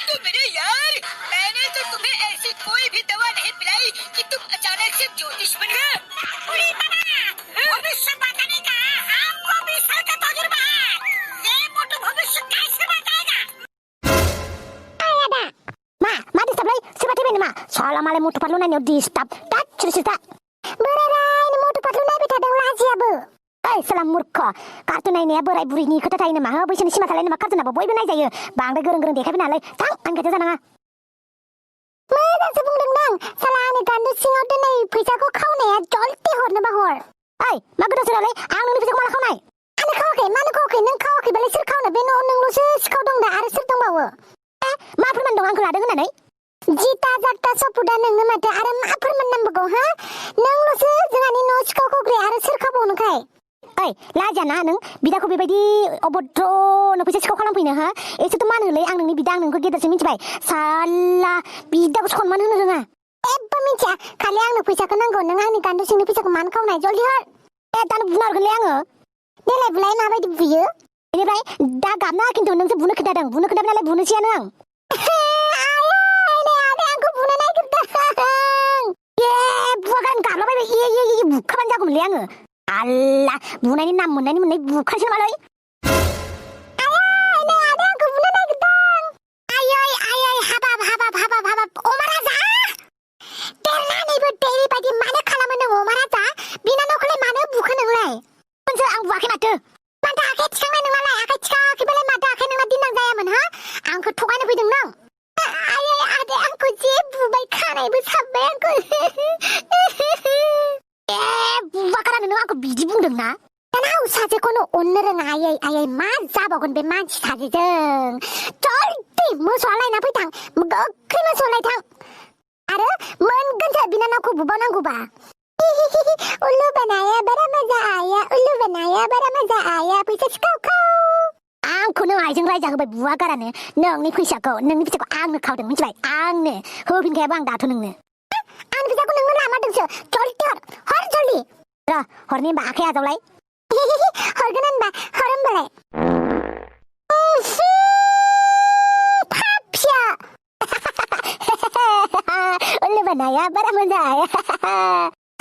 तो मेरे यार, मैंने तो तुम्हें ऐसी कोई भी दवा नहीं पिलाई कि तुम अचानक से ज्योतिष बन गए। भविष्य बताने का हमको भी साल का तजुर्बा है। ये मोटू भविष्य कैसे बताएगा? Ma disturb seperti ini ma. Soalnya malah motor patlu nanya disturb. Tak cerita. Beneran ini motor patlu nanya beta ada rahasia bu. Salam murka. Kartu nanya ya berai buri ni kata tahu nama. Habis ini si masalah ini mak kartu nama boy benai jaya. Bang dah gereng dia kena lagi. Tang angkat je sana. Mana sebung dendang. Salah ni gandu singaw tu nai. Pisa ko kau naya jolti hor nama hor. Mak dah sudah lagi. Ang nuni pisa ko malah kau nai. Ane kau ke? Mana kau ke? Neng kau ke? Balik sir kau na. Beno neng lu kau dong dah. Ada sir dong bawa. Ma perman dong angkul ada guna nai. Jita jakta sopuda nengno mate are ma perman nambago ha. Neng lu jengani no kau kau gre are sir kau bonu kai. Laja na neng bidaku bebaidi obodro no pisa kau kalam pina ha. Itu tu mana le ang neng ni bidang neng ko kita semin cibai. Salah bidaku skon mana neng ha. Peminca kali ang neng pisa kenang go neng ang ni kandu sing ni pisa keman kau nai joldi ha. Tan bunar ke le ang. Ni le bulai ma bai di biye. Ini bai da gamna kintu neng se bunu kedadang. Bunu kedadang le bunu sia neng. Bukan jago meliang. Allah, buna ini nam, buna ini bukan sih malai. Ayah, ini ada yang kebuna naik gedang. Ayah, habab, Omar Aza. Terna nih berdiri pada mana kalau menang Omar Aza, bina nak oleh mana bukan oleh. Penjel ang buah kemana? Mata akhir cakap menang malai, akhir cakap kibelai mata akhir nang mati nang saya mana? Ang ketukan apa itu nang? Ayah, ada ang kujibu baik kana ibu sampai ang ku. Bakaran neng aku biji bundeng na. Tahu saja kono onereng ayai maza bagun be manci saja jeng. Jolti musolai na pitang, mugokri musolai tang. Ada mengenjak bina aku buban aku ba. Ulu banaya baramaza ayah bisa kau. Ang kono ajeng raja ke bakaran ne. Neng ni kuisa kau ang ne kau deng mencoba ang ne. Hopin kayak bang datu neng ne. Ang bisa aku neng lama deng se. Jolti har jolti. Horni mbak akhir atau lay? Horgenan mbak, horam balai. Papsya. Ulu banaya, barang banaya.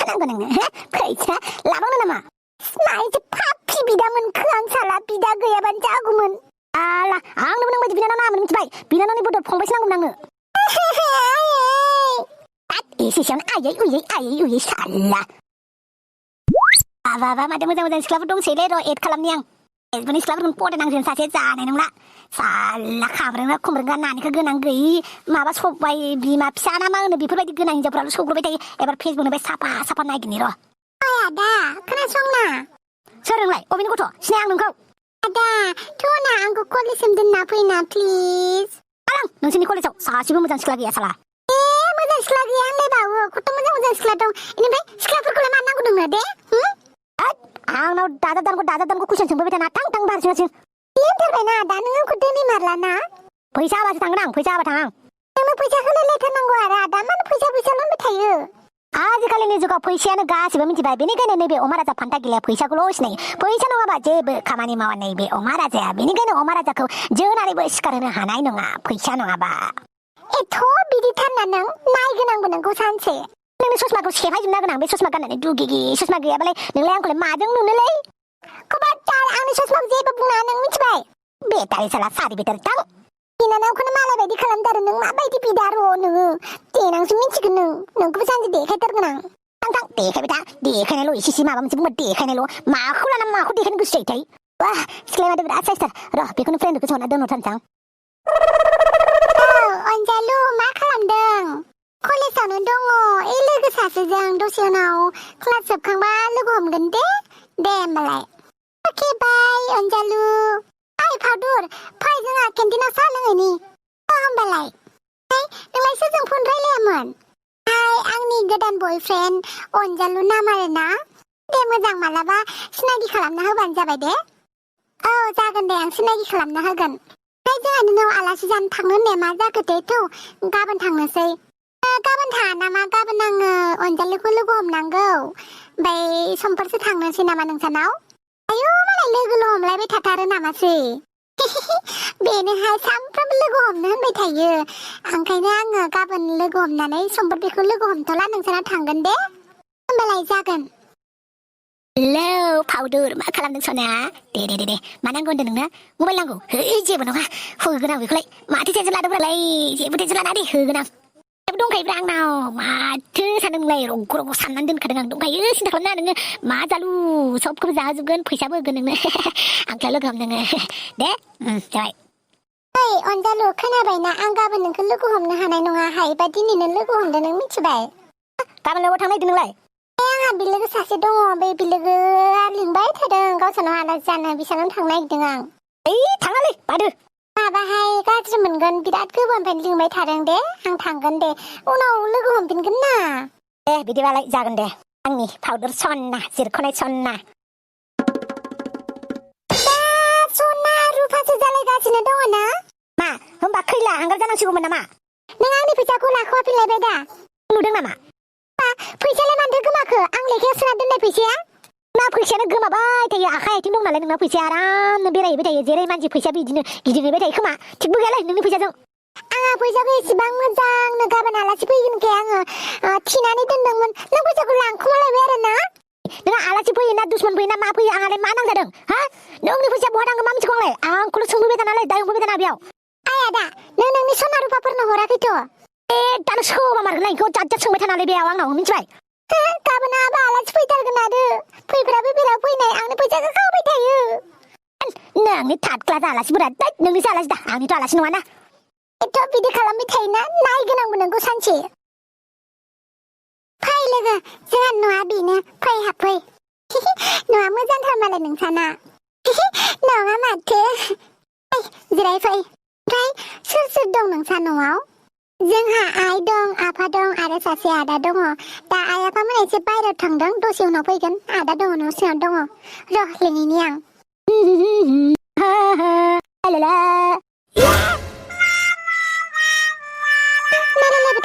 Kenapa neng? Kaisa, labang nama. Smai je papi bidaman kerang salah bidah gaya banca agumen. Alah, ang nang baju bina nama menung cebai. Bina nani bodoh pongbai senang nang. Isi siang ayai salah. Apa macam sekolah dong sele ro kalam niang. Bani sekolah dong podo nang saja jana nang la. Salah kabar nang kumber nani ke genang gei. Maba sobai bima pisana mang nabi perbai genang jauh perlu sekolah betai. Ebar Facebook nabi sapa naik ni ro. Ada, kena song na. Sorang lai, obin koto, senang nang kau. Ada, tu na angku kolis semden na please. Alang, nang sini kolis sa sibu macam sekolah ya salah. Macam sekolah yang ni bawa, koto macam sekolah dong. Ini baik, sekolah perkuliahan mana aku dong ada? Ang nau dada ko kusen sumber beta na tang bar sing. Yen terbe na da nang ko deni marla na. Paisa ba tang nang, paisa ba tang. Nang paisa ko le tang go ara da man paisa lon bethayo. आज call ने जुगा पैसा न गासिबो मिथिबाय बेनिखायनो नैबे अमा राजा फान्था गिलाया फैसाखौ लस नै फैसा नङाबा जेबो खामानि मावा नैबे अमा राजाया बेनिखायनो अमा राजाखौ जोनानैबो सिखार होनो हानाय नङा फैसा नङाबा एथ' बिदि थान्ना नों नायगोनांबो नोंखौ सानसे नोंनि ससमाखौ सेफायजोबना गोनां बे ससमा गाननानै दुगिगि ससमा गैयाबालाय नोंलाय आंखौलाय माजों नुनोलै खबारदार आंनि ससमाखौ जेबो बुंनाङा नों मिथिबाय बेटारि साला सारि बेटारि थां बिनानावखौनो मालाय बायदि खालामथारो नों माबायदि बिदार' नोङो देनांसो मिथिगोन नोंखौबो सानसे देखायथारगोन आं थां देखायबाय था देखायनायल' एसे माबा मोनसे बुंबा देखायनायल' माखौ लाना माखौ देखायनो गोसो जायोथाय वाह सिख्लाया माथो बिराद साइसथार र' बेखौनो फ्रेन्डखौ सोंहरना दोनहरथारनोसै आं अनजालु मा खालामदों कलेजावनो दङ ओइ लोगो सासेजों दसे उनाव क्लास जोबखांबा लोगो हमगोन दे होमबालाय अके बाय अनजालु ओइ फादुर फै जोंहा केन्टिनाव साहा लोंहैनि होमबालाय नोंलाय सोरजों फन रायलायामोन आंनि गोदान बयफ्रेन्ड अनजालु नाम आरोना दे मोजां मालाबा सिनायथि खालामना होबानो जाबाय दे औ जागोन दे आं सिनायथि खालामना होगोन जोंहा नोंनाव आलासि जानो थांनो होननाया मा जाखो दे थौ गाबोन थांनोसै गाबोन थाङा नामा गाबोन आङो अनजालुखौ लोगो हमनांगौ ओमफ्राय समफोरसो थांनोसै नामा नोंसानाव आयौ मालाय लोगोल' हमलायबाय थाथारो नामासै बेनोहाय सानफ्रामबो लोगो हमनो होनबाय थायो ओंखायनो आङो गाबोन लोगो हमनानै समफोर बेखौ लोगो हमथ'ला नोंसानाव थांगोन दे होमबालाय जागोन हेलौ फाउदुर मा खालामदों सना दे मा नांगौ होनदों नोंनो मबाइल नांगौ जेबो नङा होगोन आं बेखौलाय माथो टेनसन लादोंब्रालाय जेबो टेनसन लाना दे होगोन आं जेबो दंखायोब्रा आंनाव माथो सानदों नोंलाय रग' साननानै दोनखादों आं दंखायो सिन्था खालामनाङा नोङो मा जालु सबखौबो जाहोजोबगोन फैसाबो होगोन नोंनो आंखौल' लोगो हम नोङो दे जाबाय ओइ अनजालु खोनाबायना आं गाबोन नोंखौ लोगो हमनो हानाय नङा हायोबा दिनैनो लोगो हमदो नों मिथिबाय गाबोन लोगो थांनो नागिरदों नोंलाय आंहा बिलोगो सासे दङ बे बिलोगोआ लिंबाय थादों गावसानाव आलासि जानो बिसानाव थांनो नागिरदों आं ओइ थाङालै बादो माबाहाय गाज्रि मोनगोन बिराद गोबावनिफ्रायनो लिंबाय थादों दे आं थांगोन दे उनाव लोगो हमफिनगोन ना दे बिदिबालाय जागोन दे आंनि फाउदुर सना जिरख'नाय सना सना रुफासो जालायगासिनो दङ ना मा होमबा खैला हांगार जानांसिगौमोन नामा नों आंनि फैसाखौ लाख'वाफिनलायबाय दा नुदों नामा फैसालाय मानोथो गोमाखो आं लेखायाव सोना दोननाय फैसाया ना फैसायानो गोमाबाय थायो आखाइ आथिं दं नालाय नोंना फैसाया आरामनो बेरायहैबाय थायो जेरै मानसि फैसा बिदिनो गिदिंहैबाय थायो खोमा थिगबो गैयालै नोंनि फैसाजों आंहा फैसाखौ एसेबां मोजांनो गाबोन आलासि फैगोनखाय आङो थिनानै दोनदोंमोन नों फैसाखौ लांखुमालायबाय आरो ना नोंहा आलासि फैयो ना दुश्मन फैयो ना मा फैयो आंहालाय मा नांजादों हा नोंनि फैसाया बहा थांगोन मा मिथिगौ आंलाय आंखौल' सोंफैबाय थानानै दाय हमफैबाय थाना बेयाव आया दा नों नोंनि सना रुफाफोरनो हराखैथ' दानो सोबा मारगोन ना इखौ जाद सोंबाय थानानै बेयाव आंनाव मिथिबाय गाबोन आबा आलासि फैथारगोन आरो फैग्राबो बेराव फैनाय आंनो फैसाखौ खावबाय थायो नोंनि थार्द क्लास आलासिफोरा नोंनिसो आलासि दा आंनिथ' आलासि नङाना एथ' बिदि खालामबाय थायोना नायगोन आंबो नोंखौ सानसे फै लोगो जोंहा न'आ बेनो फै हाबफै न'आ मोजांथार मालाय नोंसाना नङा माथो जिराय फै ओमफ्राय सोर दं नोंसा न'आव जोंहा आइ दं आफा दं आरो सासे आदा दङ दा आइ आफामोना एसे बायहेरायाव थांदों दसे उनाव फैगोन आदा दङ न' सिङाव दङ र' लिंहैनि आं नायलायलायबाय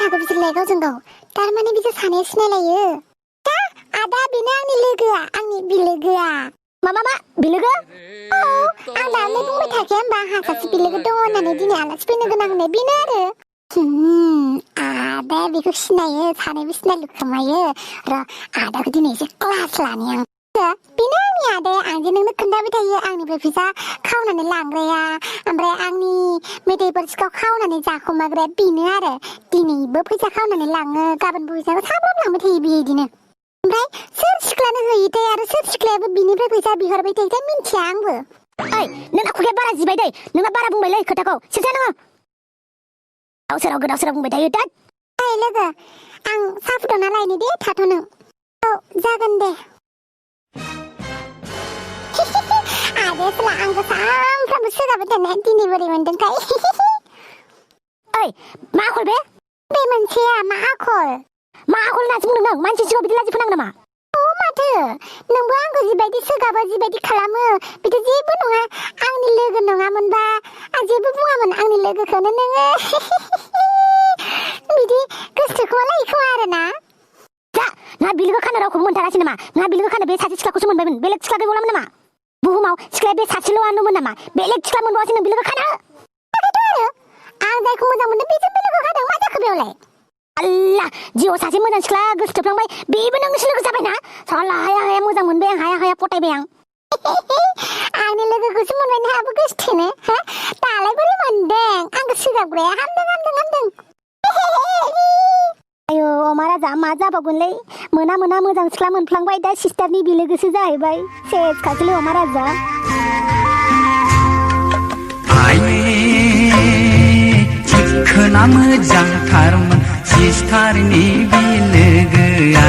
थागौ बिसोरलाय गावजों गाव थारमाने बिसोर सानैया सिनायलायो दा आदा बेनो आंनि लोगोआ आंनि बिलोगोआ मा बिलोगो औ आं दानो बुंबाय थाखाया होमबा आंहा सासे बिलोगो दङ होननानै दिनै आलासि फैनो गोनां होननाय बेनो आरो आदा बेखौ सिनायो सानैबो सिनायलुखोमायो र' आदाखौ दिनै एसे क्लास लानि आं बेनो आंनि आदाया आं जे नोंनो खोन्थाबाय थायो आंनिफ्राय फैसा खावनानै लांग्राया ओमफ्राय आंनि मेथाइफोर सिखाव खावनानै जाखोमाग्राया बेनो आरो दिनैबो फैसा खावनानै लाङो गाबोन फैसाखौ सामफ्रामबो लांबाय थायो बिदिनो ओमफ्राय सोर सिख्लानो होयोथाय आरो सोर सिख्लायाबो बिनिफ्राय फैसा बिहरबाय थायोथाय मिन्थिया आंबो ओइ नोंना खुगाया बारा जिबाय दै नोंना बारा बुंबायलै खोथाखौ सिबजा नोङो गोदाव सोराव बुंबाय थायो दा ओइ लोगो आं साहा फुदुंना लायनो दे थाथ' नों औ जागोन दे आदायासोला आंखौ सानफ्रामबो सोगाबाय थानाया दिनै बोरै मोनदोंथाय ओइ मा आखल बे मोनसेया मा आखल होननासो बुंदों नों मानसि सिगाङाव बिदि लाजि फोनांगौ नामा माथो नोंबो आंखौ जिबायदि सोगाबा जिबायदि खालामो बिदि जेबो नङा आंनि लोगो नङामोनबा आं जेबो बुङामोन आंनि लोगोखौनो नोङो बिदि गोसोखौलाय खोमा आरोना जा ना बिलोगो खानो रावखौबो मोनथारासै नामा ना बिलोगो खानो बे सासे सिख्लाखौसो मोनबायमोन बेलेग सिख्ला गैबावलामोन नामा बुहुमाव सिख्लाया बे सासेल'आनोमोन नामा बेलेग सिख्ला मोनबावासै नों बिलोगो खानो आरो आं जायखौ मोजां मोनदों बेजों बिलोगो खादों मा जाखो बेयावलाय आल्ला जिउआव सासे मोजां सिख्ला गोसो थोफ्लांबाय बेबो नोंनिसो लोगो जाबायना साला हाया मोजां मोनबाय आं हाया पटायबाय आं आंनि लोगोखौसो मोनबाय नोंहाबो गोसो थोनो दालाय बोरै मोनदों आंखौ सोगाबग्राया हामदों आयौ अमा राजा मा जाबावगोनलै मोना मोजां सिख्ला मोनफ्लांबाय दा सिस्टारनि बिलोगोसो जाहैबाय सेस खासैलै अमा राजा खोना मोजांथारमोन सिस्टारनि बिलोगोआ